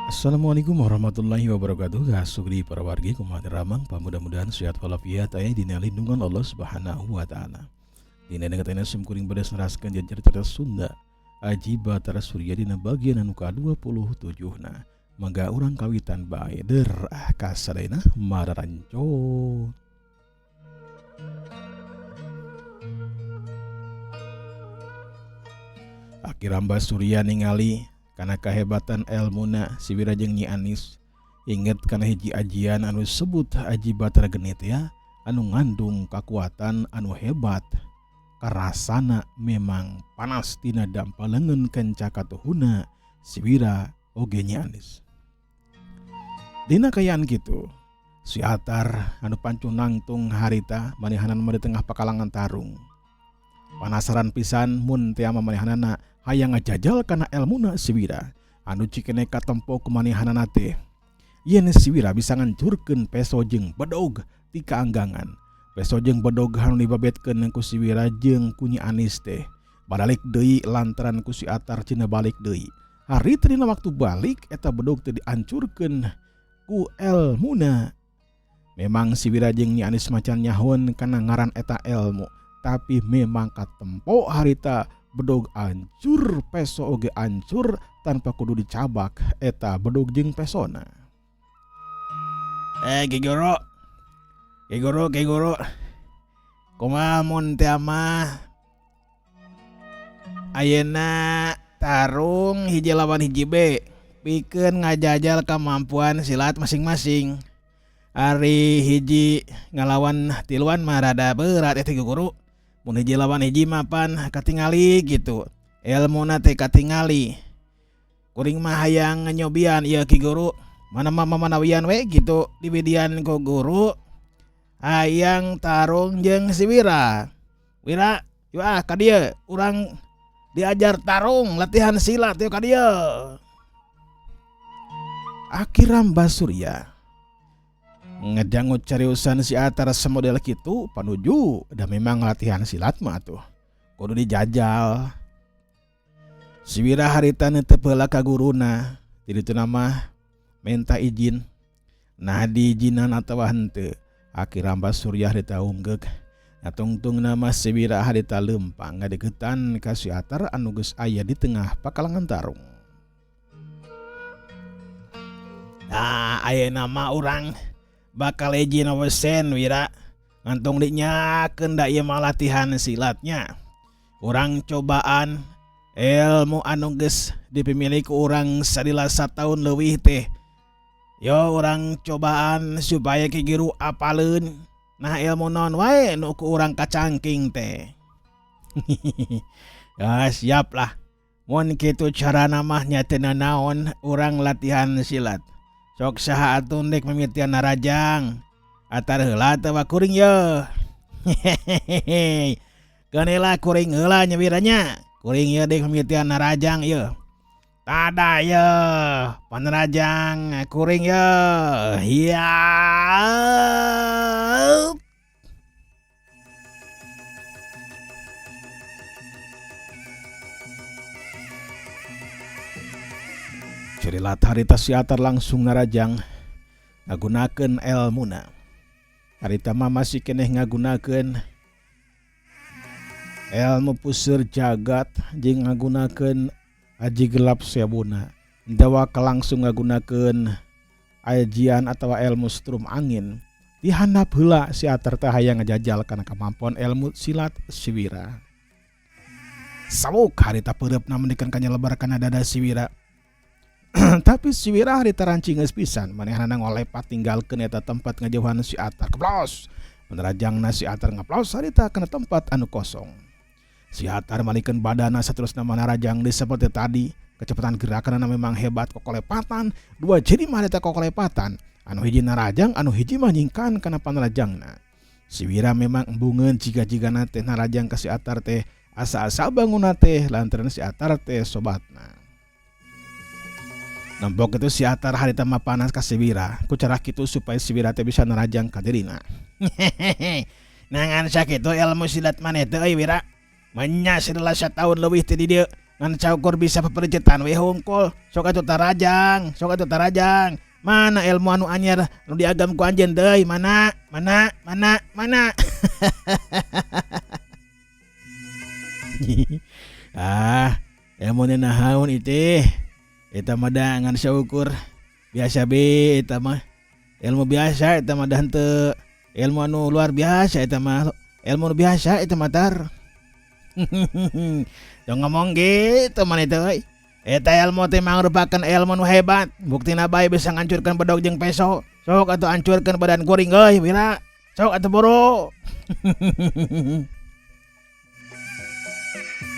Assalamualaikum warahmatullahi wabarakatuh. Kasugri para wargi, kumaha ramang? Mudah-mudahan sehat walafiat, aya dina lindungan Allah Subhanahu wa taala. Dina danget sim kuring bade neraskeun jejer cerita Sunda Aji Batara Surya dina bagian anu ka-27 na. Mangga urang kawitan bae der ah kasadayana mararanco. Aki Ramba Surya ningali kana kahebatan elmuna si Wira jeung Nyi Anis, inget kana hiji ajian anu disebut Aji Batara Genit ya, anu ngandung kakuatan anu hebat, karasana memang panas tina dampa leungeun kenca katuhuna si Wira oge Nyi Anis. Dina kayaan kitu si Atar anu pancung nangtung harita manehanana mah di tengah pakalangan tarung. Panasaran pisan mun teh ama manehanana hayang ngajajal kana elmuna si Wira anu cikene katempo ku manehanana teh yen si Wira bisa ngancurkeun peso jeung bedog ti kaanggangan. Peso jeung bedog anu dibabetkeun ku si Wira jeung ku Nyi Anis teh baralik deui lantaran ku si Atar cenah balik deui. Harita dina waktu balik eta bedog teh diancurkeun ku elmuna. Memang si Wira jeung Nyi Anis macan nyahoeun kana ngaran eta elmu, tapi memang katempo harita bedog ancur peso oge ancur tanpa kudu dicabak eta bedog jeung pesona. Ki Guru. Ki Guru, Ki Guru. Kumaha mun teh mah ayeuna tarung hiji lawan hiji be, pikeun ngajajal kemampuan silat masing-masing. Ari hiji ngalawan tiluan mah rada berat eta Ki Guru. Mun hiji lawan hiji mah pan katingali gitu. Elmuna teh katingali. Kuring mah hayang nyobian ieu Ki Guru. Mana mah mamanawian we gitu dibidian ku guru. Hayang tarung jeung si Wira. Wira, yuk ah ka dieu urang diajar tarung latihan silat yuk ka dieu. Aki Ramba Surya ngedangut cariusan si Atar semodel kitu panuju da memang latihan silat mah atuh kudu dijajal. Si Wira harita netep heula ka guruna, ti dituna mah minta izin. Nah diizinan atawa henteu, Aki Ramba Surya harita unggek. Natungtungna mah si Wira harita leumpang ngadeukeutan ka si Atar anu geus aya di tengah pakalangan tarung. Nah, ayeuna mah urang bakal izin sen Wira. Ngantung dinyakeun da ieu mah latihan silatnya. Urang cobaan ilmu anu geus dipimilik ku urang salila sataun leuwih teh. Yo urang cobaan supaya Ki Guru apaleun. Nah ilmu naon wae nu ku urang kacangking teh. Ya siap lah. Mun kitu carana mah nya teu nanaon urang latihan silat. Sok saha atuh ndek mimitian narajang. Atar heula atawa kuring ye. Hehehe. Keun kuring heula nya Wira nya. Kuring ieu dek mimitian narajang ieu. Tada ye panarajang kuring ye. Hiya. Cirilat harita si Atar langsung narajang ngagunakeun elmuna. Harita mah masih keneh ngagunakeun elmu puseur jagat jeung ngagunakeun aji gelap sebuna. Dawa langsung ngagunakeun ajian atawa elmu strum angin. Dihandap heula si Atar teh hayang ngajajal kana kemampuan elmu silat si Wira. Sawuk harita peureupna mendikeun kanyelebar kana dada si Wira. Tapi si Wira harita rancing geus pisan, manehna ngolepat tinggalkeun eta tempat ngajauhan si Atar. Keplos. Menerajangna si Atar ngaplos harita kana tempat anu kosong. Si Atar malikeun badana saterusna manarajang deui seperti tadi. Kecepatan gerakanna memang hebat, kokolepatan. Dua jadi mah harita kokolepatan. Anu hiji narajang, anu hiji mah nyingkan kana panarajangna. Si Wira memang embungeun jiga-jigana teh narajang ka si Atar teh asa-asa bangunna teh lantaran si Atar teh sobatna. Nembok itu si Atar harita mah panas ka si Wira. Ku cara kitu supaya si Wira teh bisa narajang ka dirina. Nangan sakitu ilmu silat maneh teh euy Wira. Menya salila sataun leuwih teh di dieu. Ngan saukur bisa paperecetan we hungkul. Sok atuh tarajang, sok atuh tarajang. Mana ilmu anu anyar anu diagam ku anjeun deui? Mana? Mana? Mana? Mana? Ah, ilmuna nahaun itih? Eta mah da ngan saukur biasa be eta mah. Ilmu biasa eta mah da henteu ilmu anu luar biasa eta mah. Ilmu nu biasa eta mah tar. Tong ngomong gitu maneh teh euy. Eta ilmu teh mangrupakeun ilmu nu hebat. Buktina bae bisa ngancurkeun bedog jeung peso. Sok atuh ancurkeun badan kuring euy Wira. Sok atuh buru.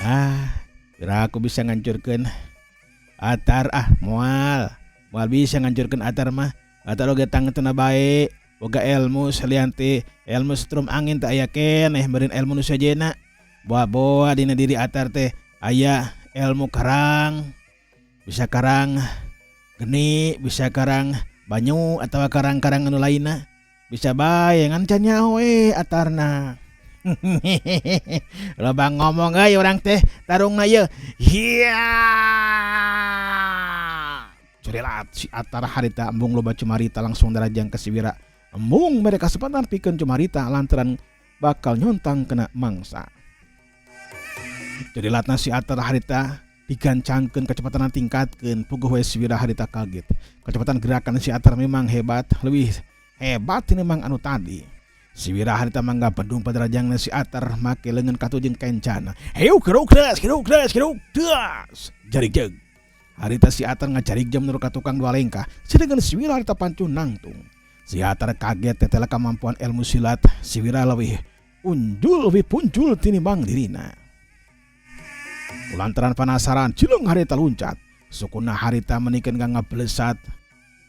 Ah, Wira aku bisa ngancurkeun Atar ah moal. Moal bisa ngancurkeun Atar mah. Atar oge tangtuna bae boga ilmu salian ti ilmu setrum angin teh aya keneh meureun ilmu nu sejenna. Boa-boa dina diri Atar teh aya ilmu karang, bisa karang geni, bisa karang banyu atawa karang-karang anu lainna. Bisa bae ngan can nyaho we Atarna. Loba ngomong euy urang teh tarungna ieu. Hiya! Curilat si Atar harita embung loba cumarita langsung darajang ka si Wira. Embung mere kasempatan pikeun cumarita lantaran bakal nyontang kena mangsa. Curilatna si Atar harita digancangkeun kecepatan tingkatkeun puguh we si Wira harita kaget. Kecepatan gerakan si Atar memang hebat, leuwih hebat tinimbang anu tadi. Si Wira harita mangga bedung padarajangna si Atar make leungeun katuh jeung kencana. Heuk keruk das keruk das keruk das. Jarik jeung. Harita si Atar ngajarik jam menurut ka tukang dua lengkah, sedangkan si Wira harita pancun nangtung. Si Atar kaget tetela kemampuan ilmu silat si Wira leuwih unjul leuwih punjul tinimbang dirina. Lantaran penasaran cilung harita luncat. Sukuna harita menikeun ka ngablesat.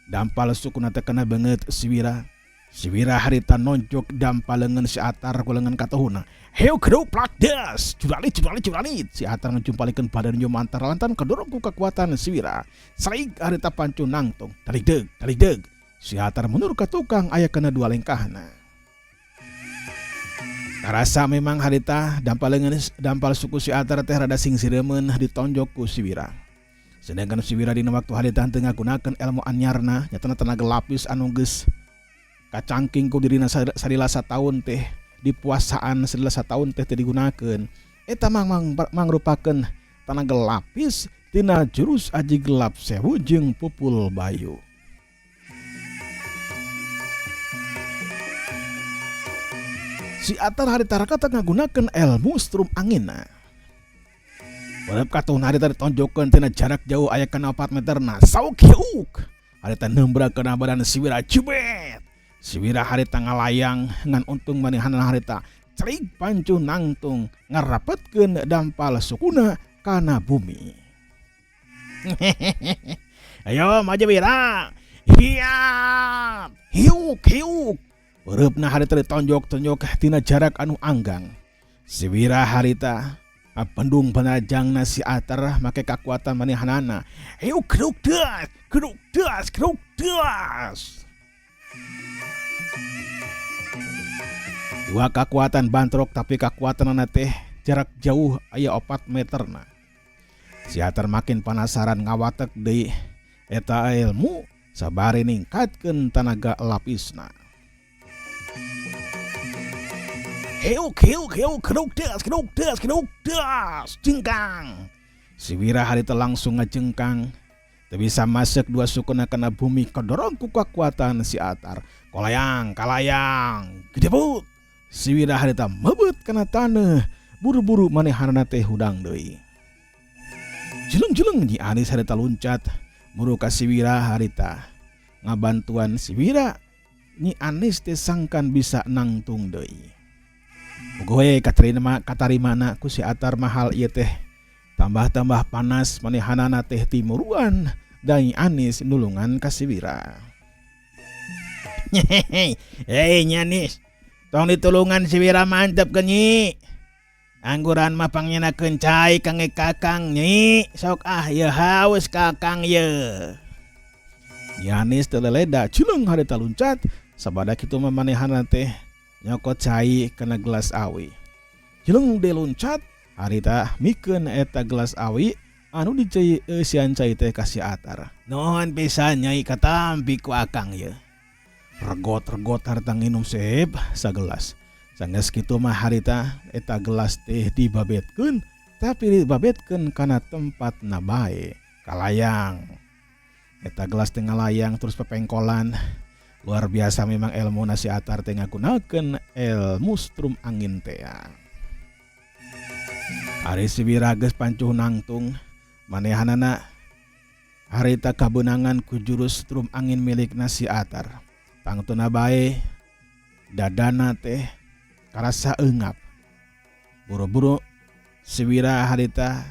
Dampal sukuna teh kena beungeut si Wira. Si Wira harita nonjok dampal leungeun si Atar ku leungeun katuhuna. Heu keduk plak das, curalit curalit curalit. Si Atar ngajumpalikeun badan jumantar lantaran kadorong ku kekuatan si Wira. Sreik harita pancun nangtung, tarik deug, tarik deug. Si Atar mundur ka tukang aya kana dua lengkahna. Karasa memang harita dampal leungeun dampal suku si Atar teh rada singsiremeun ditonjok ku si Wira. Sedangkan si Wira dina waktu harita henteu ngagunakeun ilmu anyarna nyatana tenaga lapis anu geus kacangking ku dirina salila sataun teh dipuasaan salila sataun teh teu digunakeun. Eta mangrupakeun tanaga lapis tina jurus aji gelap sewu jeung pupul bayu. Si Atar harita rakata ngagunakeun ilmu strum anginna. Barep katuhna harita ditonjokkeun tina jarak jauh aya kana 4 meterna. Sauk hiuk. Harita nembrak kana badan si Wira cubet. Si Wira harita ngalayang ngan untung manehanna harita cerik pancu nangtung ngarapetkeun dampal sukuna kana bumi. Ayo maju Wira. Hiap. Hiuk hiuk. Eureupna harita ditonjok-tonjok tina jarak anu anggang. Si Wira harita apendung panajangna si Atar make kakuatan manehanana. Hiuk keruk das, keruk das, keruk das. Dua kakuatan bantrok tapi kakuatanana teh jarak jauh aya 4 meterna. Si Atar makin penasaran ngawatek deui eta ilmu sabari ningkatkeun tanaga lapisna. Heuk heuk heuk keruk das keruk das keruk das jengkang. Si Wira harita langsung ngajengkang. Teu bisa masuk dua sukuna kana bumi kadorong ku kakuatan si Atar. Kolayang kalayang gedebut. Si Wira harita mebet kana taneuh buru-buru manehanana teh hudang deui. Jeleng-jeleng Nyi Anis harita luncat muru ka si Wira harita. Ngabantuan si Wira Nyi Anis teh sangkan bisa nangtung deui. Puguh we katarima katarimana ku si Atar mahal ieu teh. Tambah-tambah panas manehanana teh timuruan da Nyi Anis nulungan ka si Wira. Hei Nyi Anis, tong ditulungan si Wira mantep ke Nyi. Angguran mah pangnyienakeun cai kangge kakang Nyi. Sok ah ieu haus kakang ieu. Nyi Anis teu leleda cileung harita luncat sabada kitu mah manehanna teh nyokot cai kana gelas awi. Cileung deui luncat harita mikeun eta gelas awi Anu dieusian cai teh ka si Atar. Nuhun pisan Nyai katampi ku akang ieu. Regot-regot harita nginum sep sagelas. Sanggeus kitu mah harita eta gelas teh dibabetkeun tapi dibabetkeun kana tempatna bae, kalayang. Eta gelas teh ngalayang terus pepengkolan. Luar biasa memang elmuna si Atar teh ngagunakeun elmu strum angin teh. Ari si Wira geus pancuh nangtung manehanana harita kabeunangan ku jurus strum angin milikna si Atar. Tangtuna bae dadana teh karasa eungap. Buru-buru si Wira harita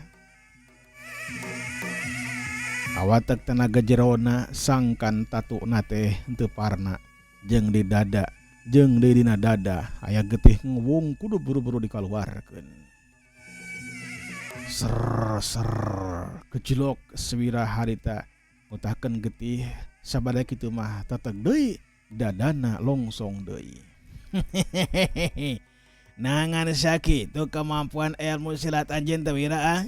kawatek tenaga jerona sangkan tatuna teh henteu parna jeung di dada jeung di dina dada aya getih nguwung kudu buru-buru dikaluarkeun. Ser ser kejlok si Wira harita ngutahkeun getih sabada kitu mah teteg deui dadana longsong deui. Nangan sakitu kemampuan ilmu silat anjeun teh Wira ah.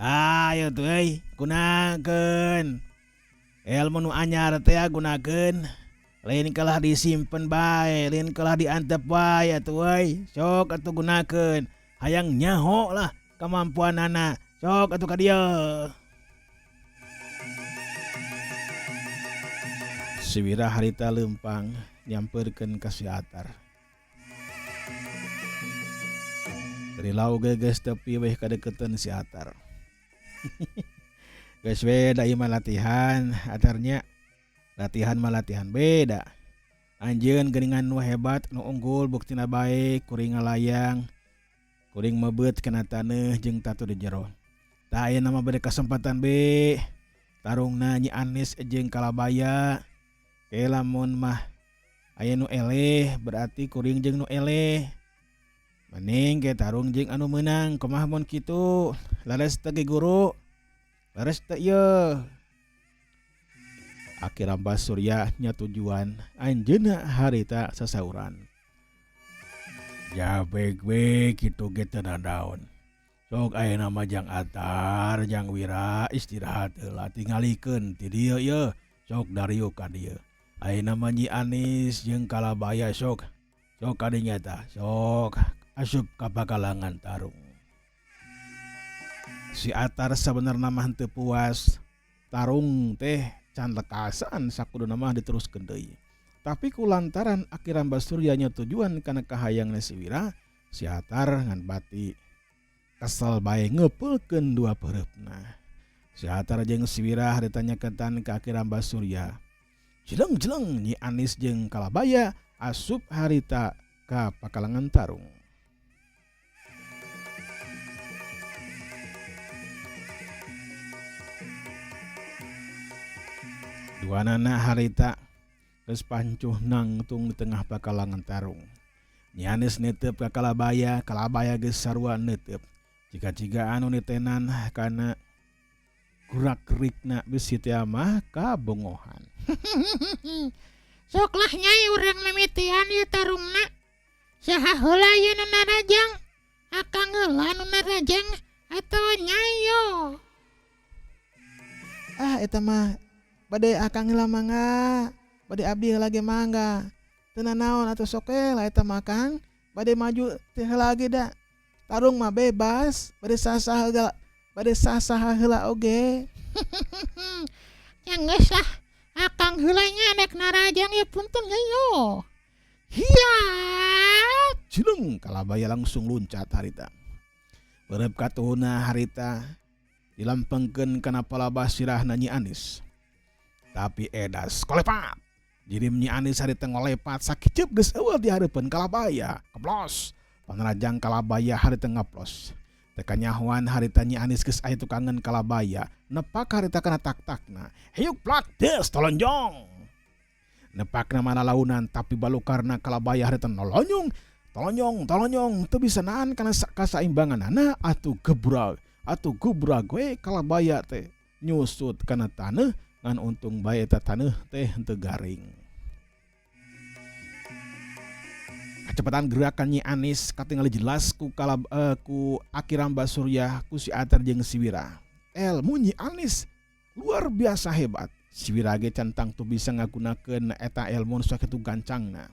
Ayo tuh euy gunakeun. Ilmu nu anyar teh gunakeun. Lain kalah disimpen bae, lain kalah diantep bae atuh euy. Sok atuh gunakeun. Hayang nyaho lah kemampuanana. Sok atuh ka dieu. Si Wira harita leumpang nyampeurkeun ka si Atar. Rilau ge geus tepi weh kadeukeuteun si Atar. Geus we da ieu mah latihan Atarnya. Latihan mah latihan beda. Anjeun geuningan nu hebat nu unggul buktina bae kuring ngalayang. Kuring mebeut kana taneuh jeung tatu di jero. Tah ayeuna mah bade kasempatan be. Tarungna Nyi Anis jeung Kalabaya. Ke lamun mah aya nu eleh berarti kuring jeung nu eleh. Mending ke tarung jeung anu meunang kumaha mun kitu. Leres teu ge guru? Leres teu ieu? Aki Rambah Surya nya tujuan anjeunna harita sasauran. Jabeg we kitu ge teu nadaon. Sok ayeuna mah jang Atar jang Wira istirahat heula tingalikeun ti dieu ieu sok dariuk ka dieu. Ayeuna mah Nyi Anis jeung Kalabaya sok sok ka dinya tah sok asup ka pakalangan tarung. Si Atar sabenerna mah henteu puas tarung teh can lekasan sakuduna mah diteruskeun deui. Tapi ku lantaran Aki Rambah Surya nya tujuan kana kahayangna si Wira, si Atar ngan bati kesel bae ngeupeulkeun dua peureupna. Si Atar jeung si Wira harita nyaketan ka Aki Rambah Surya. Jeleng-jeleng Nyi Anis jeung Kalabaya asup harita ka pakalangan tarung. Duanana harita geus pancuh nangtung di tengah pakalangan tarung. Nyi Anis netep ka Kalabaya, Kalabaya geus sarua netep. Jiga-jiga anu nitenan kana gerak-gerikna bisi teh mah kabongohan. Sok lah Nyai urang mimitian ieu tarungna. Saha heula ieu nu narajang? Akang heula nu narajang atawa Nyai yo? Ah eta mah bade akang heula mangga, bade abdi heula ge mangga. Teu nanaon atuh sok we lah eta mah Kang, bade maju teh heula ge da. Tarung mah bebas, bade sah-sah heula, bade sah-saha heula oge. Ya geus lah, akang heula nya dek narajang ieu punten Nyai yo. Hiya! Jeleng Kalabaya langsung luncat harita. Berep katuhuna harita dilempengkeun kana palabah sirahna Nyi Anis. Tapi edas kolepat. Jirim Nyi Anis harita ngolepat sakiceup geus eueuh di hareupeun Kalabaya. Keblos. Panrajang Kalabaya harita ngaplos. Teu kanyahoan harita Nyi Anis geus aya tukangeun Kalabaya. Nepak harita kana tak-takna. Hiuk plak deus tolonjong. Nepakna malalaunan tapi balukarna Kalabaya harita nolonyong. Tolonyong, tolonyong teu bisa naan kana kasaimbanganana atuh gebrag. Atuh gebrag we Kalabaya teh nyusut kana taneuh ngan untung bae eta taneuh teh henteu garing. Kecepatan gerakan Nyi Anis katingali jelas ku Aki Rambah Surya ku si Atar jeung si Wira. Elmu Nyi Anis luar biasa hebat. Si Wira ge can tangtu bisa ngagunakeun eta elmu nu sakitu gancangna.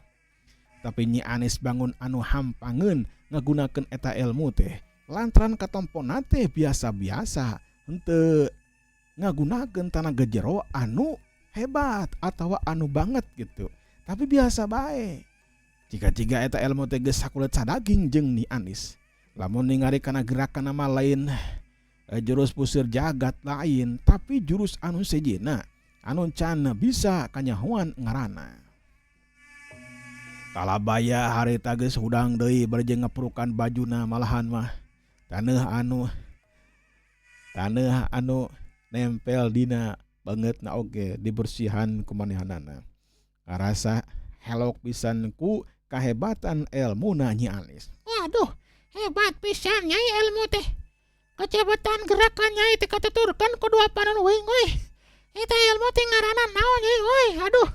Tapi Nyi Anis bangun anu hampangeun ngagunakeun eta elmu teh lantaran katompona teh biasa-biasa henteu ngagunakeun tanaga jero anu hebat atawa anu banget gitu tapi biasa bae. Jiga-jiga eta elmu teh geus sakulit sadaging jeung Nyi Anis. Lamun ningali kana gerakanna mah lain jurus puseur jagat lain tapi jurus anu sejenna anu can bisa kanyahoan ngaranna. Kalabaya harita geus hudang deui bari jeung ngapurukan bajuna malahan mah taneuh anu nempel dina beungeutna oge dibersihan ku manehanana. Ngarasa helok pisan ku kahebatan elmuna Nyi Anis. Waduh, hebat pisan, Nyai, ilmu teh. Kecepatan gerakan Nyai teh katuturkeun ku dua panon uing euy. Eta ilmu teh ngaranna naon, Nyai euy? Aduh,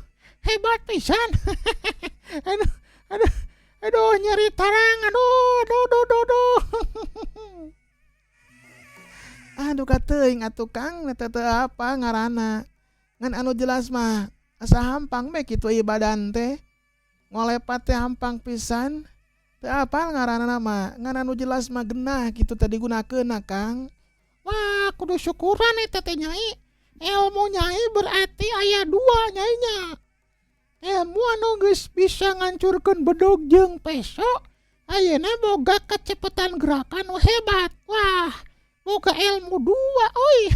hebat pisan. Aduh, aduh, aduh, nyeri tarang, aduh, aduh, aduh, aduh, aduh. Aduh, kateuing atuh, Kang, eta teu apa ngaranna. Ngan anu jelas mah asa hampang we kitu ieu badan teh. Ngolepat teh hampang pisan. Teu apal ngaranna mah, ngan anu jelas mah genah kitu teh digunakeunna, Kang. Wah, kudu syukuran eta teh, Nyai. Ilmu Nyai berarti aya dua, Nyai nya. Ilmu anu geus bisa ngancurkeun bedog jeung peso, ayeuna boga kecepatan gerakan nu hebat. Wah, boga ilmu dua euy.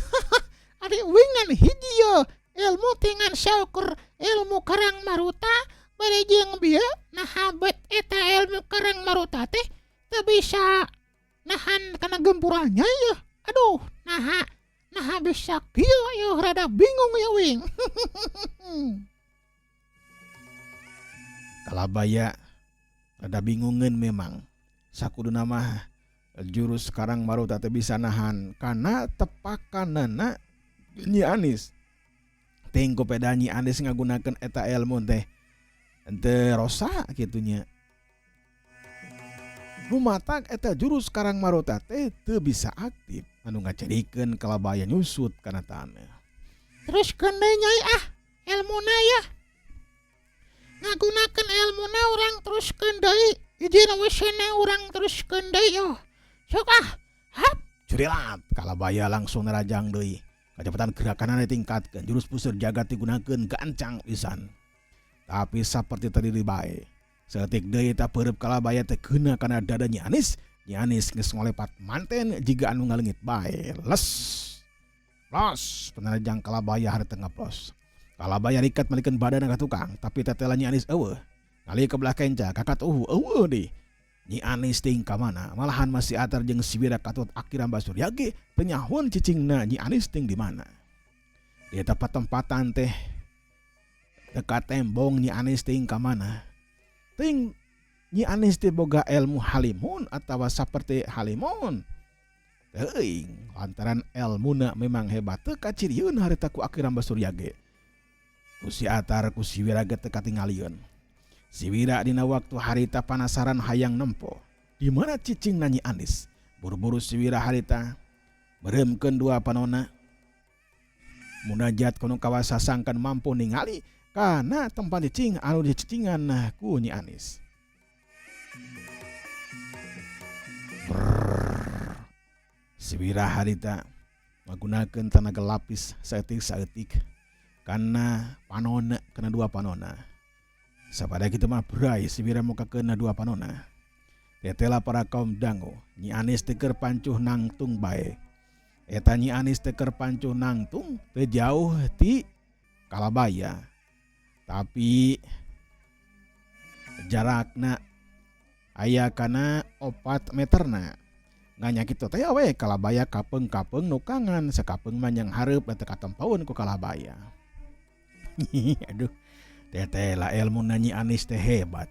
Ari uing ngan hiji ye, ilmu teh ngan saukur ilmu Karang Maruta bari jeung bieu naha bet eta ilmu Karang Maruta teh teu bisa nahan kana gempuran Nyai ye. Aduh, naha naha bisa kieu yeuh, rada bingung ya uing. Kalabaya rada bingungeun memang. Sakuduna mah jurus Karang Maruta teh bisa nahan kana tepakanana Nyi Anis. Ting ku peda Nyi Anis ngagunakeun eta elmu teh henteu rosa kitu nya. Nu matak eta jurus Karang Maruta teh teu bisa aktif anu ngajadikeun Kalabaya nyusut kana taneuh. Teruskeun deui, Nyai, ah elmuna ya. Ngagunakeun elmuna urang teruskeun deui. Izin wisena urang teruskeun deui yo. Sok ah. Hap. Curilat, Kalabaya langsung nerajang deui. Kecepatan gerakanna ditingkatkeun, jurus puseur jagat digunakeun gancang pisan. Tapi saperti tadi bae. Saeutik deui eta peureub Kalabaya teh keuna kana dada Nyi Anis. Nyi Anis geus ngolepat manten jiga anu ngaleungit bae. Les. Los, penerjang Kalabaya harita ngeplos. Kalabaya rikat malikeun badan ka tukang, tapi tetela Nyi Anis eueuh. Ngalih ke belah kenca, kakat uhu eueuh deui. Nyi Anis ting ka mana? Malahan masih Atar jeung si Wira katut Aki Ramba Surya ge teu nyahoeun cicingna Nyi Anis ting di mana. Di eta patempatan teh dekat tembong Nyi Anis ting ka mana? Ting Nyi Anis teh boga ilmu halimun atawa saperti halimun. Teuing lantaran elmuna memang hebat teu kacirieun harita ku Aki Ramba Surya ge. Ku si Atar ku si Wira ge teu katingalieun. Si Wira dina waktu harita panasaran hayang nempo di mana cicingna Nyi Anis. Buru-buru si Wira harita meureumkeun dua panona. Munajat kono kawasa sangkan mampu ningali kana tempat cicing anu dicicingan ku Nyi Anis. Brrrr. Si Wira harita menggunakan tenaga lapis saeutik-saeutik kana panona, kana dua panona. Sapada kitu mah bray si Wira muka kena dua panona. Tetela para kaum dangu, Nyi Anis teh keur pancuh nangtung bae. Eta Nyi Anis teh keur pancuh nangtung teu jauh ti Kalabaya. Tapi jarakna aya kana 4 meterna. Nganya kitu teh we Kalabaya kapeung-kapeung nukangan sakapeung mah yang hareup teh katempoeun ku Kalabaya. Aduh, tetela ilmu Nyi Anis teh hebat.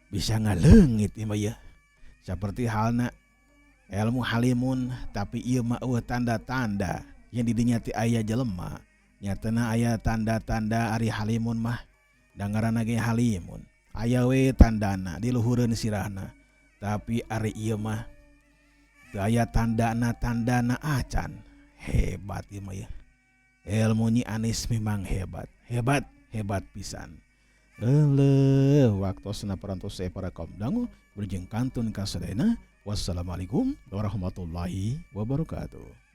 Bisa ngaleungit ieu mah yeuh. Seperti halna ilmu halimun tapi ieu mah eueuh tanda-tanda yang di dinya teh aya jelema. Nyatana aya tanda-tanda ari halimun mah da ngaranna ge halimun. Aya we tandana di luhureun sirahna. Tapi ari ieu mah teu aya tandana-tandana acan. Hebat ieu mah ya. Ilmu Nyi Anis memang hebat, hebat, hebat pisan. Eleuh, waktosna parantos para kaum dangu berjeng kantun ka sadayana. Wassalamualaikum warahmatullahi wabarakatuh.